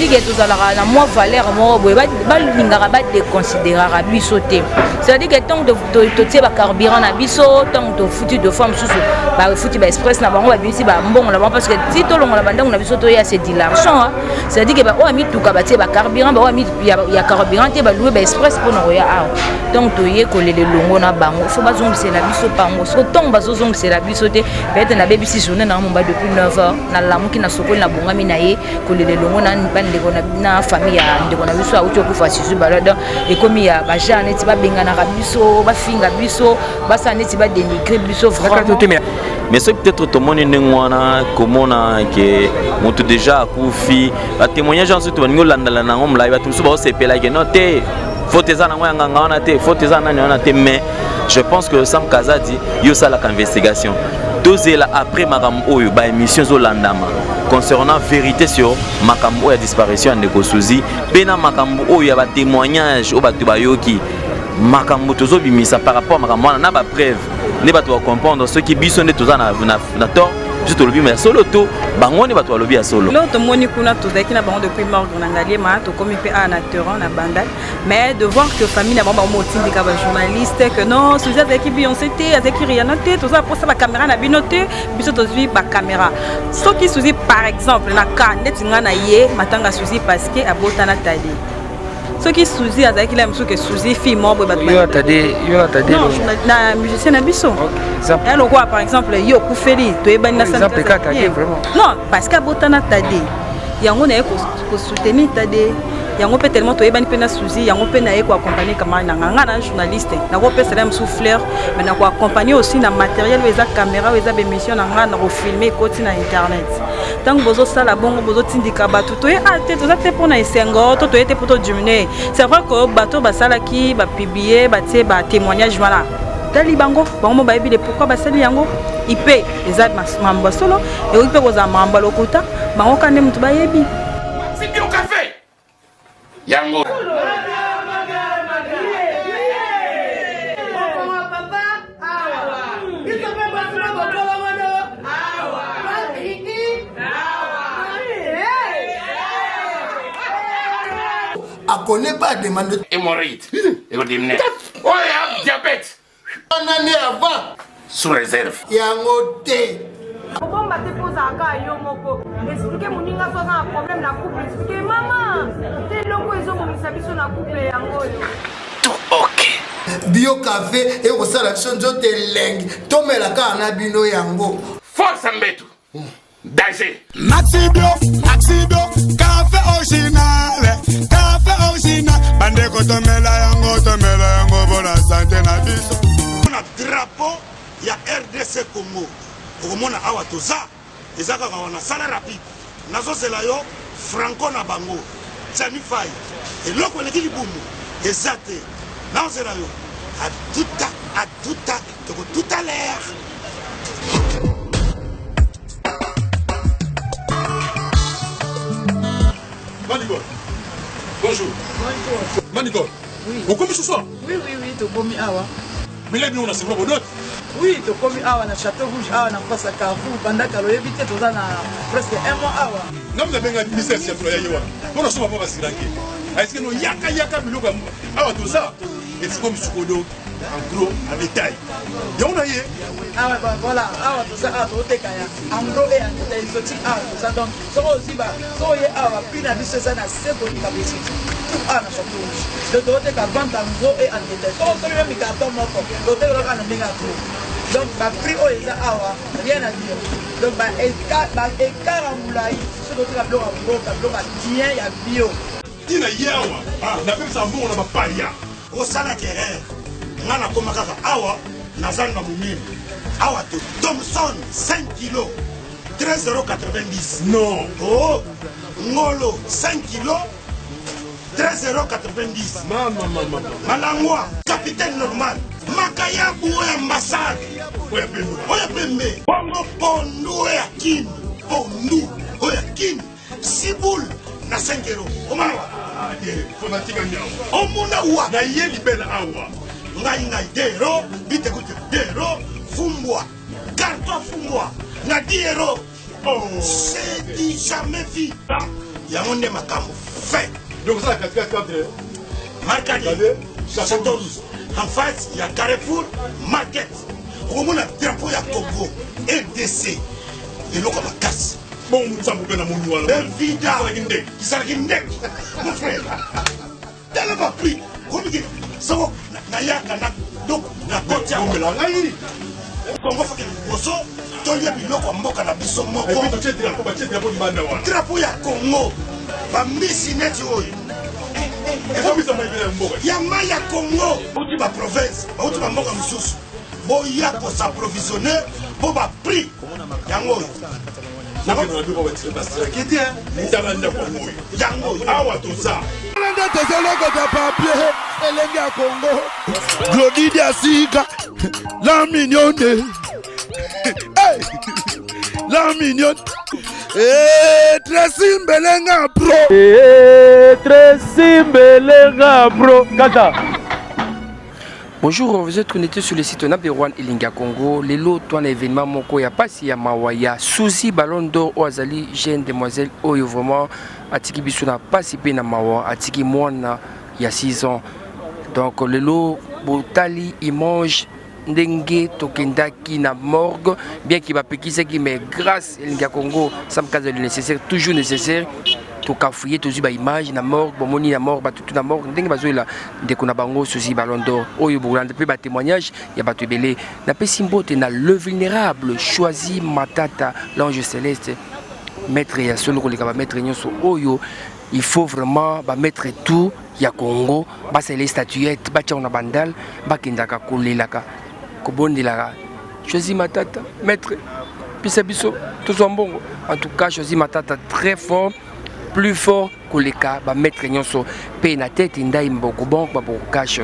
C'est-à-dire que tozalaka na mwa valeur moko boye, balingaka badéconsidéraka biso te. C'est-à-dire que ntango totie bacarburant na biso, ntango tofuti deux fois, mosusu bafuti baexpress na bango, babimisi bambongo na bango, parce que ti tolongola bandako na biso toya, c'est de l'argent. C'est-à-dire que baoyo ya mituka batie bacarburant, baoyo ya carburant te balouer baexpress mpona koya awa. Donc toye kolela elongo na bango, fo bazongisela biso bango. Soko ntongo bazozongisela biso te, peut-être nabebisi journée na momba. Depuis 9 heures nalamuki, nasokoli, nabongami na ye kolela elongo na bandeko na famille ya ndeko na biso auti okufa, Suzu Bala. Donc ekomi ya bagenre neti babenganaka biso, bafinga biso, basala neti badénigre biso vraiment. Mais soki peut-être tomoni ndenge wana, komona ke moto déjà akufi, batémoignage wana soki balingi olandala nango molai, bato mosusu baosepelaki no te, faute eza nango ya nganga wana te, faute eza nani wana te. Mais je pense que Sam Kazadi, yo osalaka investigation, tozela après makambo oyo, baémission ezolandama concernant vérité sur makambo oyo ya disparition ya ndeko Suzi, mpe na makambo oyo ya batémoignage oyo bato bayoki, makambo tozobimisa par rapport makambo wana na bapreuve, nde bato bacomprendre soki biso nde toza na tort, biso tolobi ya solo to bango nde bato balobi ya solo. Lelo tomoni kuna, tozalaki na bango depuis morgue na Ngaliema, tokomi mpe awa na terrain na Bandal, mais de voir que famille na bango, bango motindika bajournaliste que non, Suzi azalaki Beyoncé te, azalaki Rihanna te, toza posa bacaméra na bino te. Biso tozwi bacaméra. Soki Suzi, par exemple, na ka ndeti ngai na ye matanga Suzi, parce que abotana Tade, soki Suzi azalaki la mosusu ke Suzi fille moko boye, bato na musicien na biso ya lokola, par exemple, yo okufeli, toyebani na non, parce que abotana Tade, yango naye kosoutenir Tade, yango mpe tellement toyebani mpe na Suzi, yango mpe naye koaccompagne camarade na nga. Nga na journaliste, nakopesela mosusu fleur, mais nakoaccompagne aussi na matériel oyo eza caméra, oyo eza bémission na nga, nakofilme, ekoti na internet. Ntango bozosala bongo, bozotindika bato, toye a te, toza te mpona esengo to toye te mpo todiminue. C'est vrai que bato basalaki, bapublie, batie batémoignage wana, tali bango, bango mo bayebi le pourquoi basali yango. Ipe eza makambo ya solo, ekoki mpe kozala makambo ya lokuta, bango ka nde moto bayebi. Yango. Akone pas demande. Hémorroïde ekodimine oyo ya diabète. Wana nde avant. Sous réserve. Yango te. Kobomba te mpo ozalaka yo moko. Explike moninga so aza na problème na couple, explike mama te eloko ezobongisa biso na couple yango oyo. Tout ok. Bio café ekosala biso nzoto elengi, tomela kaka na bino yango. Force mbetu danger. Maxi Bio, Maxi Bio, café original, café original. Bandeko tomela yango, tomela yango bona sante na biso. Na drapeau ya RDC Congo, okomona awa toza, eza kaka wana. Sala rapide, nazozela yo franco na bango Jami Fai, eloko eleki libumu eza te, nazozela yo atuta atuta toko tout à l'heure. Manicole. Bonjour. Bonjour. Manicole. Oui. Okomi ce soir? Oui, tokomi awa. Mais là, on a c'est vraiment d'autres. Oui, tokomi awa na Château Rouge, awa na face ya Carrefour. Banda kala oyebi te, toza na presque un mois awa. Nga mna benga ministère ya ya ye wana. Mpona so bapa basiranke. Est-ce que no yaka yaka biloko ya awa toza efuko misukodo en gros en détail. Yango na ye. Awa voilà, awa toza, awa toteka ya en gros et en détail exotique awa toza. Donc soki ozwi ba, soki oye awa, prix na biso eza na se koleka exotique tout awa na Château Rouge. Donc toteka vente en gros et en détail. Soki osomi meme carton moko, toteka kaka na ndenge ya gros. Donc ba prix oyo eza awa, rien à dire. Donc ba écart, ba écart ya molai, soki toteka biloko ya mboka, biloko ya bien ya bio. Ntina ye awa napesaka mbongo na bapaya. Osalaki erreur, nga nakoma kaka awa nazanga monene awa te. Thomson 5 kilo 13,90. Non. Oh, ngolo 5 kilo 13,90. Mama mama. Malangwa capitaine normal, makayabu oyo ambassade oyo pembe, oyo pembe, bongo pondu oyo ya Kin, pondu oyo ya Kin siboule na 5 euro. Omona wa fanatika nyawo, omona wa na ye libela awa. Ngai ngai 2 euro bitekute, 2 euro fumbwa, carton fumbwa na 10 euro. Oh. C'est du jamais vu. Yango nde makambo fin. Donc ça katikati entre Markadi, Château Rouge, en face ya Carrefour Market. Okomona drapeau ya Congo RDC eloko ya makasi. Bongo nzambo mpe na moni wana. Benvida Ezalaki ndenge. Ezalaki ndenge. Mon frère. Tala ba prix. Komiki soko nayaka na donc na koti yango. Omela ngai. Congo faut que liboso tolia biloko ya mboka na biso moko. Et puis totie drapeau, batie drapeau libanda wana. Drapeau ya Congo. Ba mbisi neti oyo. Ezobisa mai ya mboka. Ya mai ya Congo. Bauti ba province, bauti ba mboka mosusu. Boya ko s'approvisionner po ba prix yango oyo. Tala ndako yango oyo. Yango oyo. Awa toza. Nde tozolokota papier elenge ya Congo. Glody Diasika, la mignonne. Hey! La mignonne. Eh, Tracy Mbelenga bro. Eh, Tracy Mbelenga bro. Kata. Bonjour, vous êtes connecté sur le site Naberouane Elinga Congo. Lelo, toi, un événement moko ya pasi ya mawa ya Suzy Ballon d'Or oazali jeune demoiselle oyo vraiment atiki biso na pasi pe na mawa atiki mwana ya 6 ans. Donc lelo botali image ndenge tokendaki na morgue bien que bapekisaki mais grâce Elinga Congo Sam Kaza le nécessaire toujours nécessaire tokafuye tozwi baimage na morgue bomoni na morgue bato tu na morgue ndenge bazoyela ndeko na bango Suzy Ballon d'Or oyo bokolanda mpe batémoignage ya bato ebele. Napesi mbote na le vulnérable Choisi Matata l'ange céleste maître ya solo koleka bamaître nyonso oyo il faut vraiment bamaître tout ya Congo basala statuette batia na bandal bakendaka kolelaka kobondelaka Choisi Matata maître pesa biso tozwa mbongo. En tout cas Choisi Matata très fort, plus fort koleka bamaître nyonso mpe na tete ndai mboko bonk baboko cash.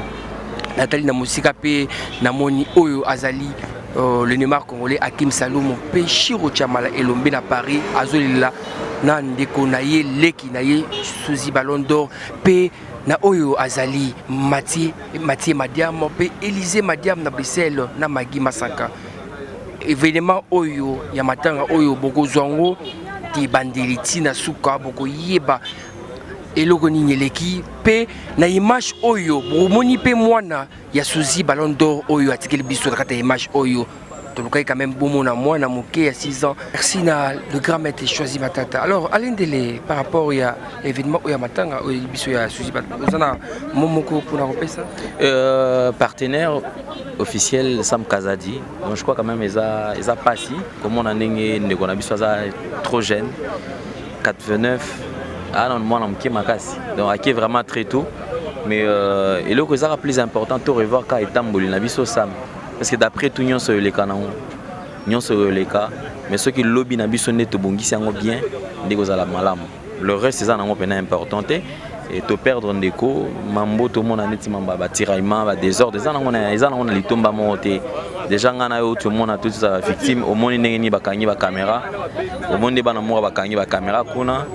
Natali na mosika mpe namoni oyo azali le Neymar congolais Hakim Salomo mpe Shiro Chamala elombe na Paris azolela na ndeko na ye leki na ye Suzy Ballon d'Or mpe na oyo azali Mathieu Madiam mpe Élysée Madiam na Bruxelles na Magui Masaka. Événement oyo ya matanga oyo bokozwa yango tibandeli ntina suka bokoyeba eloko nini eleki mpe na image oyo bomoni mpe mwana ya Suzy Ballon d'Or oyo atikeli biso na kati ya image oyo tolukaki quand même bomona mwana moke ya 6 ans. Merci na le grand maître Choisi Matata. Alors Alain Dele par rapport ya événement oyo ya matanga oyo biso ya Suzy Ballon oza na mot moko mpona kopesa? Partenaire officiel Sam Kazadi. Donc je crois quand même eza pasi komona ndenge ndeko na biso aza trop jeune 89 ah non mwana moke makasi donc ake vraiment très tôt mais eloko ezaka plus important to revoir ka etamboli na biso Sam parce que d'après tout nyonso eleka nango nyonso oyo eleka mais soki lobi na biso nde tobongisi yango bien nde kozala malamu. Le reste eza nango mpena important te et toperdre ndeko mambo tomona neti mambo ya batiraillement badésordre eza nango na litomba moko te. Déjà ngai na yo tomona to tozala victime omoni ndenge nini bakangi bacaméra omoni nde bana moko bakangi bacaméra kuna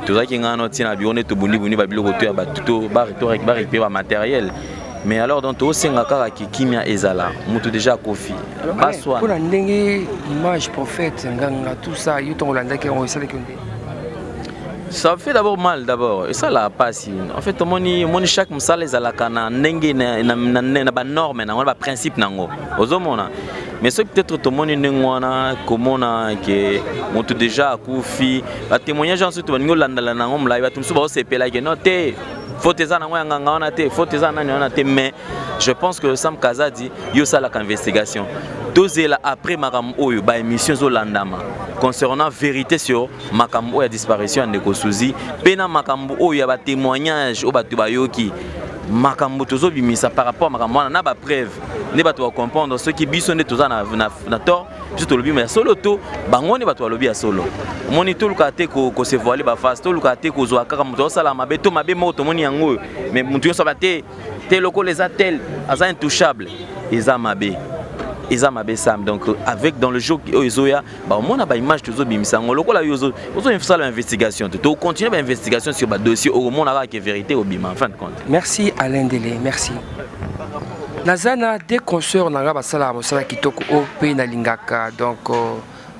tozalaki ngai no ntina biro nde tobundibundi babiloko to ya bato to barécupérer bamatériel. Mais alors donc tosenga kaka ke kimia ezala moto déjà akofi baswana. Mpona ndenge image prophète nganga tout ça yo ntongo olandaki yango esalaki yo nde? Ça fait d'abord mal d'abord esalaka mpasi. En fait omoni chaque mosala ezalaka na ndenge na banorme nango na baprincipe nango ozomona mais soki peut-être tomoni ndenge wana komona ke moto déjà akufi batémoignage wana soki balingi olandala nango molai bato mosusu baosepelaki no te faute eza nango ya nganga wana te faute eza nani wana te. Mais je pense que Sam Kazadi yo osalaka investigation tozela après makambo oyo baémission ezolandama concernant vérité sur makambo oyo ya disparition ya ndeko Suzy mpe na makambo oyo ya batémoignage oyo bato bayoki makambo tozobimisa par rapport makambo wana na bapreuve nde bato bacomprendre soki biso nde toza na tort biso tolobi ya solo to bango nde bato balobi ya solo. Omoni tolukaka te kose voiler baface tolukaka te kozwa kaka moto azosala mabe to mabe moko tomoni yango oyo mais moto nyonso aba te te lokola eza tel aza intouchable eza mabe eza mabe Sam. Donc avec dans le jour oyo ezoya baomona baimage tozobimisa yango lokola yo ozosala investigation te tocontinue bainvestigation sur badossier okomona kaka ke vérité obima en fin de compte. Merci Alain Dele, merci. Naza na deux consoeurs na nga basalaka mosala kitoko oyo mpe nalingaka donc.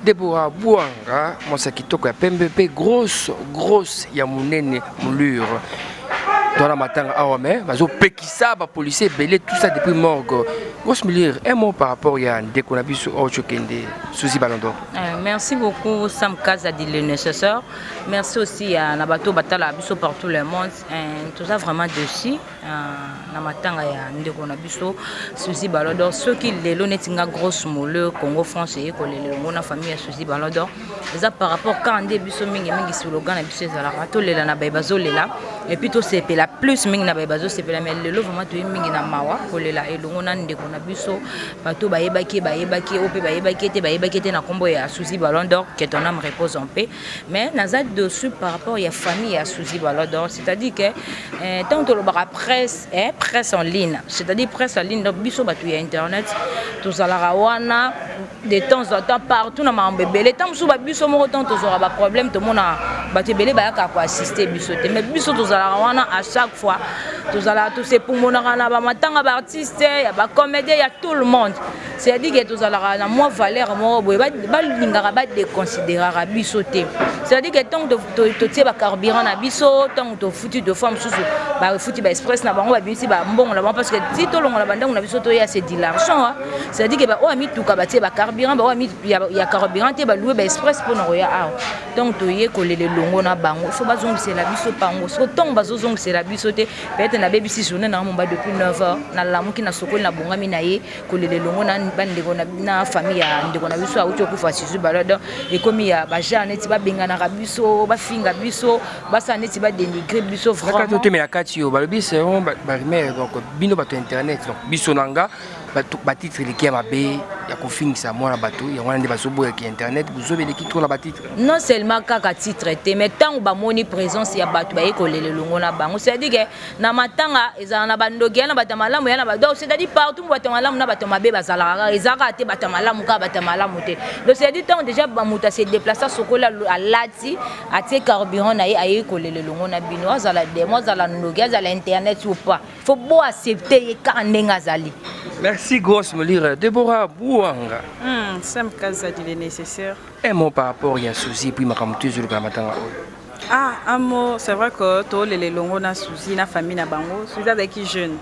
Deborah Bouanga, mwasi ya kitoko ya pembe mpe grosse grosse ya monene moulure. Toza na matanga awa mais bazopekisa ba policiers ebele tout ça depuis morgue. Grosse moulure, un mot par rapport ya ndeko na biso oyo tokende Suzy Ballon d'Or. Merci beaucoup Sam Kazadi le nécessaire. Merci aussi à na bato batala biso partout le monde. Toza vraiment dessus na matanga ya ndeko na biso Suzy Ballon d'Or. Soki lelo neti nga grosse moulure Congo France eye kolela elongo na famille ya Suzy Ballon d'Or, eza par rapport kaka nde biso mingi mingi slogan na biso ezalaka tolela na baye bazolela et puis tosepela plus mingi na baye bazosepela. Mais lelo vraiment toye mingi na mawa kolela elongo na ndeko na biso. Bato bayebaki ye, bayebaki ye, oyo mpe bayebaki ye te, bayebaki ye te na nkombo ya Suzy Ballon d'Or. Que ton âme repose en paix. Mais naza dessus par rapport ya famille ya Suzy Ballon d'Or, c'est-à-dire que ntango tolobaka presse, presse en ligne, c'est-à-dire presse en ligne, donc biso bato ya internet tozalaka wana de temps en temps partout na makambo ebele. Ntango mosusu babiso moko, ntango tozwaka baproblème, tomona bato ebele bayaka koassiste biso te, mais biso tozalaka wana à chaque fois. Tozalaka, tosepumonaka na bamatanga baartiste, ya bacomédien, ya tout le monde. C'est-à-dire que tozalaka na mwa valeur moko boye, balingaka badéconsidéraka biso te. C'est-à-dire que ntango totie bacarburant na biso, ntango tofuti deux fois mosusu, bafuti baexpress na bango, babimisi bambongo na bango, parce que ti tolongola bandako na biso toya, c'est de l'argent. C'est-à-dire que baoyo ya mituka batie bacarburant, baoyo ya carburant te balouer baexpress mpona koya awa. Donc toye kolela elongo na bango. Il faut bazongisela biso pango. Soko ntongo bazozongisela biso te, peut-être nabebisi journée na momba. Depuis 9 heures nalamuki, nasokoli, nabongami na ye kolela elongo na bandeko na famille ya ndeko na biso auti okufa, Suzy Ballon d'Or. Ekomi ya bagenre neti babenganaka biso, bafinga biso, basala neti badénigre biso. Vraiment totemela kati oyo balobi selon barumeur. Donc bino bato ya internet, donc biso na nga batitre eleki ya mabe ya kofingisa mwana bato, yango wana nde bazoboyaki internet, bozoba eleki trop na batitre. Non seulement kaka titre te, mais ntango bamoni présence ya bato baye kolela elongo na bango, c'est-à-dire que na matanga ezala na bandoki, ya na bato ya malamu, ya na ba, donc c'est-à-dire partout bato ya malamu na bato ya mabe bazalaka kaka. Eza kaka te bato ya malamu, kaka bato ya malamu te. Donc c'est-à-dire ntango déjà bamoto ase déplace, asokoli, alati, atie carburant na ye, aye kolela elongo na bino, azala demo, azala ndoki, azala internet ou pas, faut bo accepte ye kaka ndenge azali. Merci grosse moulure Deborah Bouanga. Sam Kazadi le nécessaire. Un mot par rapport ya Suzy, puis makambo tozoluka na matanga oyo. Ah, un mot, c'est vrai que tolela elongo na Suzy, na famille na bango. Suzy azalaki jeune.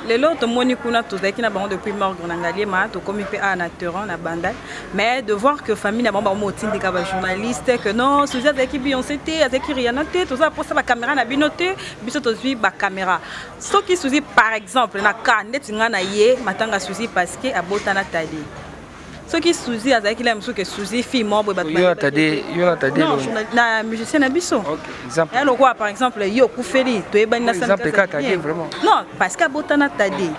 Lelo tomoni kuna, tozalaki na bango depuis morgue na Ngaliema, tokomi mpe awa na terrain na Bandal. Mais de voir que famille na bango bango otindika bajournaliste que non, Suzy azalaki Beyoncé te, azalaki Rihanna te, toza posa bacaméra na bino te, biso tozwi bacaméra. Soki Suzy, par exemple, na ka ndeti ngai na ye matanga Suzy parce que abotana Tade, soki Suzy azalaki la mosusu ke Suzy fille moko boye, bato yo na Tade. Non, na musicien na biso ya lokola par exemple yo okufeli, toyebani na exemple kaka Tade vraiment. Non, parce que abotana Tade,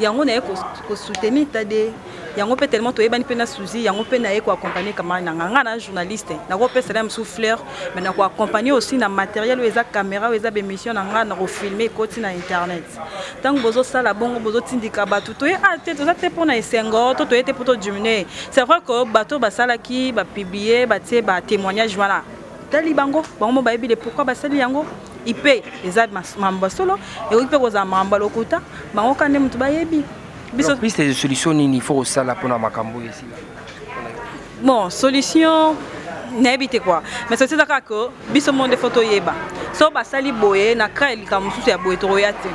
yango naye kosoutenir Tade. Yango mpe tellement toyebani mpe na Suzy, yango mpe naye koaccompagne camarade na nga. Nga na journaliste, nakopesela ye mosusu fleur, mais nakoaccompagne aussi na matériel oyo eza caméra, oyo eza bémission na nga, nakofilme, ekoti na internet. Ntango bozosala bongo, bozotindika bato, toye a te, toza te mpona esengo to toye te mpo todiminue. C'est vrai que bato basalaki bapublie, batie batémoignage wana, tali bango, bango mo bayebi le pourquoi basali yango. Ipe eza makambo ya solo, ekoki mpe kozala makambo ya lokuta, bango ka nde moto bayebi. Biso piste de solution nini faut kosala mpona makambo oyo esila? Bon, solution nayebi te quoi, mais solution eza kaka ke biso mo nde faut toyeba so basali boye na kra likambo mosusu ya boye, tokoya te.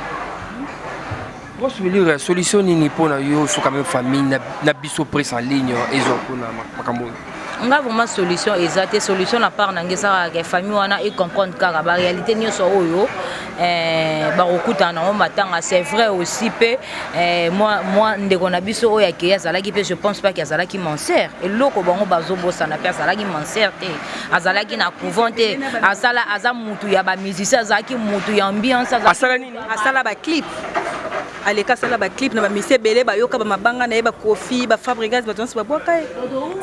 Grosse solution nini mpona yo soka même famille na biso presse en ligne ezwa mpona makambo oyo? Nga vraiment solution eza te. Solution na part na ngai eza kaka famille wana ecomprendre kaka baréalité nyonso oyo bakokutana nango matanga. C'est vrai aussi mpe mwa ndeko na biso oyo akei azalaki mpe, je pense pas ke azalaki menser. Eloko bango bazobosana mpe, azalaki menser te, azalaki na couvent te, asala, aza mutu ya bamusicien, azalaki mutu ya ambiance. Asala nini? Asala baclip, aleka asala baclip na bamisi ebele, bayoka bamabanga na ye, bakofi, bafabrigas, bato nyonso babwaka ye.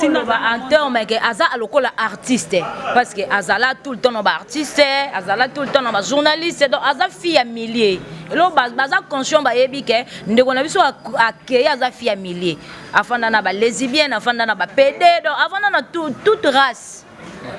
En terme ke aza lokola artiste, parce que azala tout le temps na baartiste, azala tout le temps na bajournaliste, donc aza fille ya milieu. Elo baza conscient, bayebi ke ndeko na biso akei aza fille ya milieu, afanda na balesbienne, afanda na bapd, donc afanda na toute race.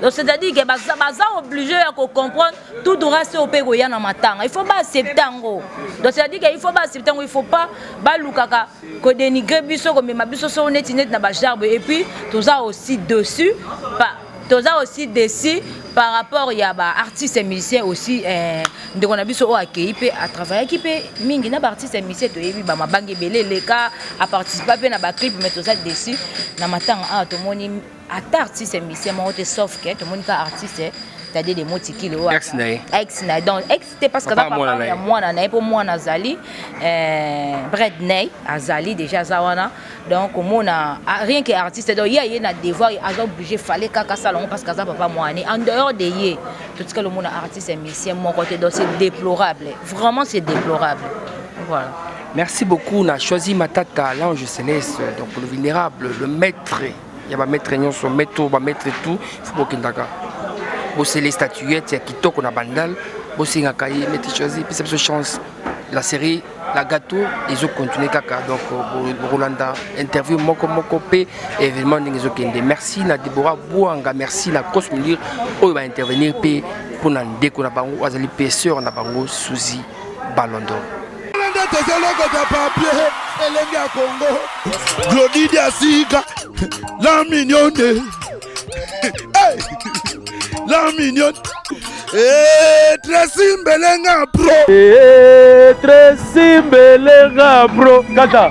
Donc c'est-à-dire que baza, baza obligé ya kocomprendre tout droit se ope koya na matanga, il faut baaccepte yango. Donc c'est-à-dire que il faut baaccepte yango, il faut pas balukaka kodénigre biso, komema biso so neti neti na bajarbe. Et puis toza aussi dessus pa, toza aussi déçu par rapport ya baartiste musicien aussi. Ndeko na biso oyo akei mpe atravaillaki mpe mingi na baartiste musicien, toyebi bamabangi ebele eleka, aparticipa mpe na baclip, mais toza déçu na matanga awa tomoni ata artiste musicien moko te, sauf ke tomoni ka artiste Tade de Motikili oyo ex na ye. Ex na ye, donc ex te parce que aza papa ya mwana na ye, mpo mwana azali Bredney, azali déjà, aza wana. Donc komona rien que artiste, donc ye aye na devoir, aza obligé, fallait kaka asala yango parce que aza papa mwana. En dehors de ye, totikali omona artiste musicien moko te. Donc c'est déplorable, vraiment c'est déplorable, voilà. Merci beaucoup. On a choisi Matata, l'ange céleste, donc le vénérable, le maître. Il y a maître nyonso, maître, ba maître tout, faut bokendaka. Bosele statuette ya kitoko na Bandal, bosengaka ye maître choisi, pesa biso chance. La série la gâteau ezocontinue kaka, donc bokolanda interview moko moko mpe événement ndenge ezokende. Merci na Deborah Bouanga, merci na Cross Munir oyo baintervenir mpe mpona ndeko na bango azali mpe sœur na bango Suzy Balondo. Nde tozolokota papier elenge ya Kongo Glodi Diasika la mignonne, hey! La mignonne. Hey, Tracy Mbelenga bro. Hey, Tracy Mbelenga bro. Kata.